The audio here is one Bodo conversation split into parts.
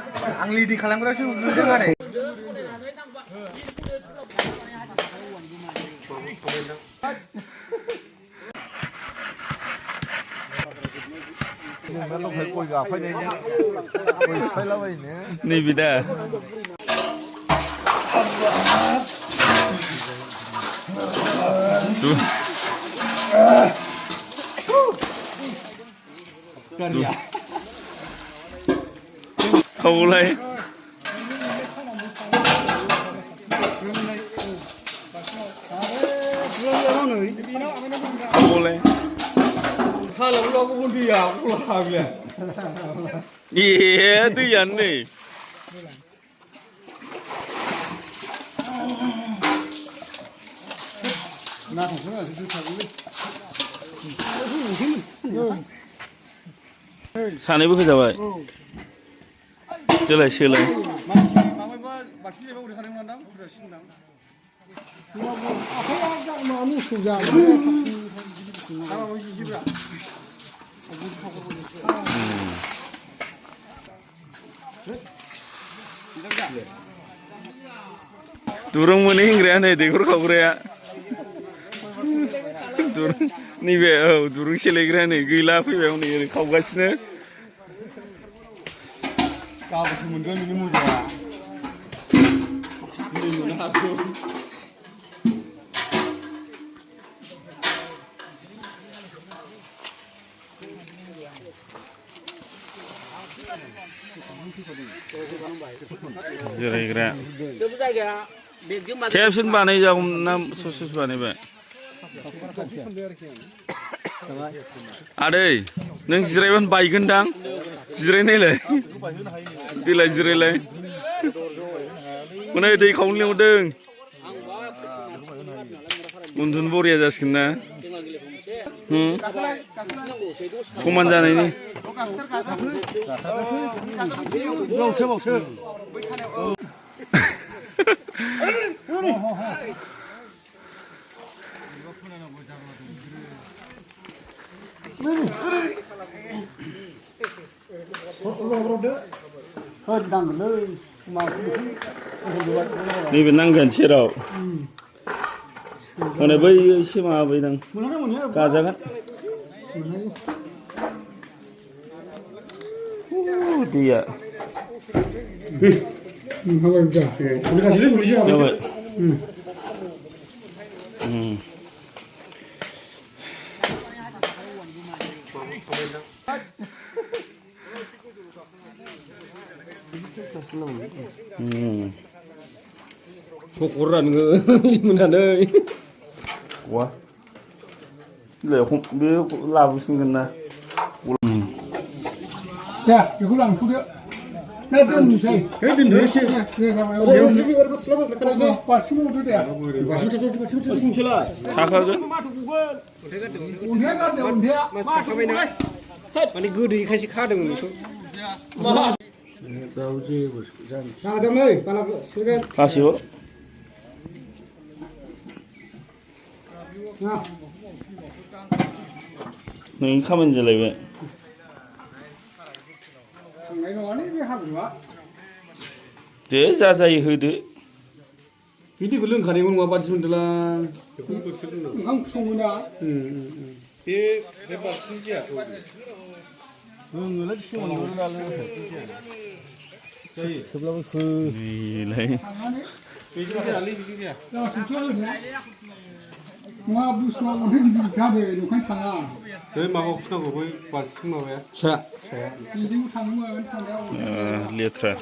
Ang leading खालामग्रासो नुदों आरो नैबे दा खावलाय खावलाय खालामलागौ दैया अखला गैया ए दैयानो नै सानैबो होजाबाय सोलाय सोलाय दुरुं मोनै हिंग्राया नै दैखर खावग्राया नैबे औ दुरुं सेलायग्राया नै गैला फैबाय हनै ओरै खावगासिनो गाबोनसो मोनगोन बिनि मोजाङा दिनै मोननो हागौ जिरायग्रा खेबसेनो बानायजागौमोन ना ससे बानायबाय आदै नों जिरायबानो बायगोनदां जिरायनायलाय देलाय जिरायलाय हनै दै खावनो लिंहरदों उन्दुनो बरिया जासिगोन ना समान जानायनि नैबे नांगोन सेराव हनै बै एसे माबाबायदां गाजागोन दैया जाबाय पकरा नोङो लिमोनानै वा बे लाबोफिनगोन ना दे बेखौ लांथ'दो ना दोननोसै दोनदो बारसिमावदो दे थाखागोन अन्थाइया गारदो अन्थाइया माने गोदैखायसो खादोंमोन बेखौ गासैबो नोंनि खामानि जालायबाय दे जा जायो होदो बे दैखौ लोंखानायमोन नङा बादि मोनदोंलां ओंखाम सङोना बे बांसिन जायाथ' लोङोलाय जायो थेवब्लाबो नैलाय बेजों जायालै बेजों जाया मा बुस्थुआ अन्थाइ गिदिर गादो नंखायनो थाङा बे माबाखौसो नांगौ बै बाल्थिं माबाया साया बिदिनो थाङोमोन थांनायाव लेथ्रा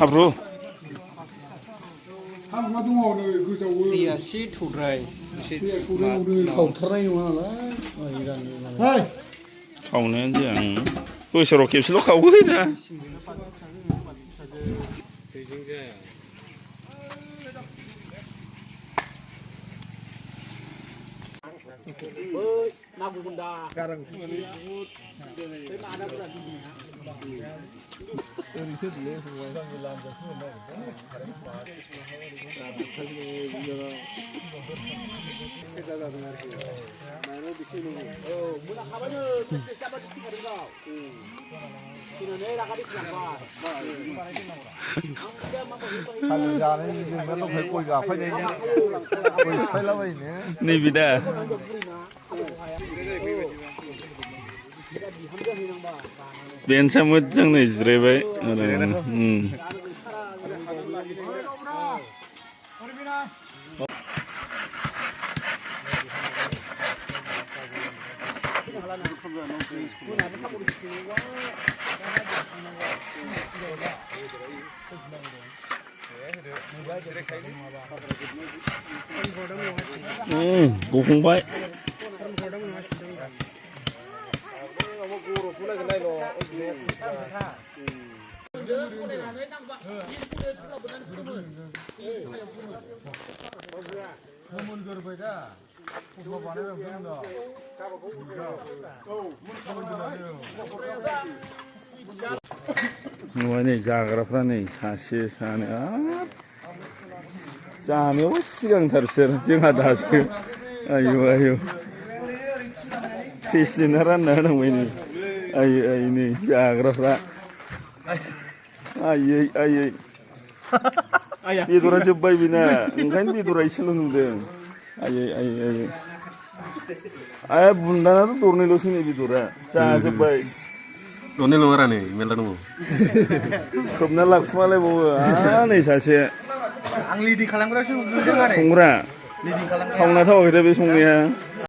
हाब्रु हाब्रुआ दङ नै गोजावो दैया एसे थौद्राय खावथारनाय नङा नालाय खावनायानो जाया बोसोराव खेबसेल' खावो ना बेजों जाया फाननो जानाय जोंना लकेल गय गाफायनायनि गय सिफायलाबायनो नै बिदा बेन्सा मोजां नै जिरायबाय गफंबाय नै जाग्राफ्रा नै सासे सानै जानायावबो सिगांथारसो जोंहा दासो आयु आयु प्रेसिडेन्टआ रानना होनांबाय नै आयै आयै नै जाग्राफ्रा आयै आयै बेदरा जोब्बाय बेना ओंखायनो बेदरा एसेल' नुदों आयै आयै आयै आया बुन्दानाथ' दरनैल'सो नै बेदरा जाजोब्बाय दरनै नङा नै मेरला दङ खोबना लाखुमालायबावो नै सासे आं लिडिं खालामग्रासो नुदों आरो संग्रा लिडिं खालामग्रा थावना थावाखैथाय बे संनाया